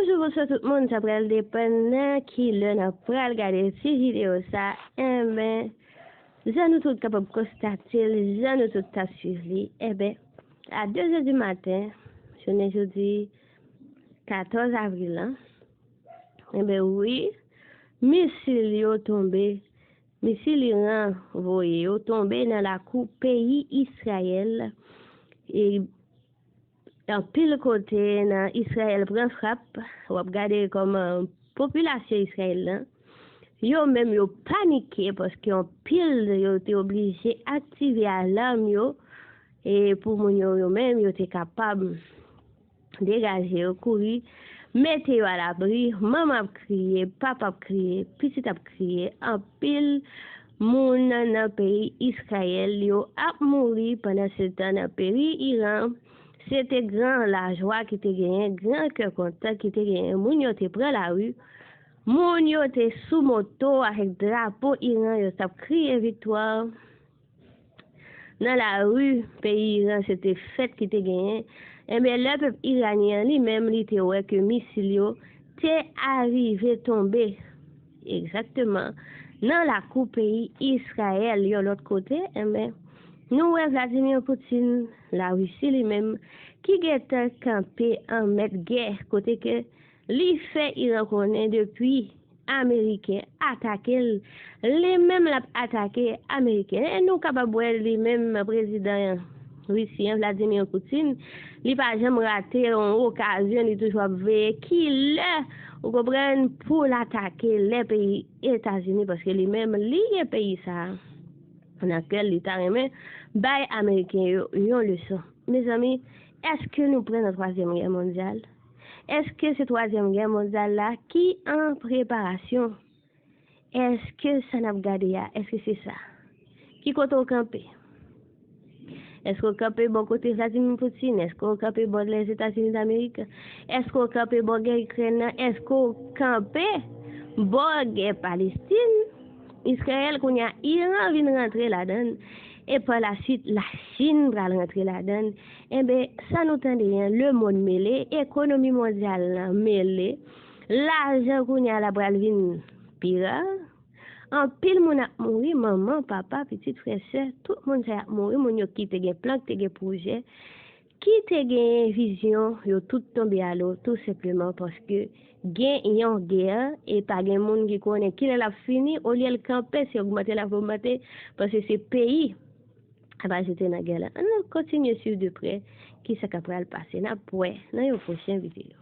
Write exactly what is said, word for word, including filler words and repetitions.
Bonjou, bonswa tout moun, sa pral depann nan ki lè n ap pral gade ti videyo sa. Enben, jan nou tout kapab konstate l, jan nou tout t ap swiv li, enben, a de zè di maten, jounen jodi katòz avril lan, enben wi, misil yo tonbe, misil Iran voye yo tonbe nan lakou peyi Izrayèl. E anpil kote nan Izrayèl pran frap. W ap gade kòman popilasyon Izrayèl lan, yo menm yo panike paske anpil yo te oblije aktive alam yo e pou moun yo, yo menm yo te kapab degaje yo, kouri, mete yo alabri. Manman ap kriye, papa ap kriye, pitit ap kriye. Anpil moun nan peyi Izrayèl yo ap mouri. Pandansetan, nan peyi Iran, se te gran lajwa ki te genyen, gran kè kontan ki te genyen. Moun yo te pran lari, moun yo te sou moto avèk drapo Iran, yo t ap kriye viktwa nan lari peyi Iran. Se te fèt ki te genyen. Enben, lè pèp iranyen an li menm, li te wè ke misil yo te arive tonbe egzakteman nan lakou peyi Izrayèl. Yon lòt kote, enben, nou wè Vladimir Putin, Larisi li menm, ki gentan kanpe an mèt gè, kote ke li fè Iran konnen depi Ameriken atake l, li menm l ap atake Ameriken. E nou kapab wè li menm prezidan Risi an, Vladimir Putin, li pa janm rate yon okazyon, li toujou ap veye ki lè, ou konprann, pou l atake lè peyi Etazini, paske li menm, li gen peyi sa a nan kè l, li ta renmen bay Ameriken yo yon leson. Mezanmi, èske nou prè nan twazyèm gè mondyal? Èske se twazyèm gè mondyal la ki an preparasyon? Èske sa n ap gade a, èske se sa? Ki kote w kanpe? Èske w kanpe bò kote Vladimir Putin? Èske w kanpe bò Lèzetazini Damerik? Èske w kanpe bò gè Ikrèn nan? Èske w kanpe bò gè Palestin, Izrayèl? Kounye a, Iran vin rantre ladan l, e pa la swit, Lachin pral rantre ladan l. Enben, sa nou tande an, lemonn mele, ekonomi mondyal lan mele, lajan kounye a la pral vin pi ra. Anpil moun ap mouri, manman, papa, pitit, frè, sè, tout moun sa y ap mouri, moun yo ki te gen plan, ki te gen pwojè, ki te gen vizyon, yo tout tonbe a lo, tou senpleman paske gen yon gè, e pa gen moun ki konnen kilè l ap fini, olye l kanpe, se ogmante l ap ogmante, paske se peyi ap ajoute nan gè la. Ann nou kontinye swiv de prè kisa k ap pral pase. N ap wè nan yon pwochen videyo.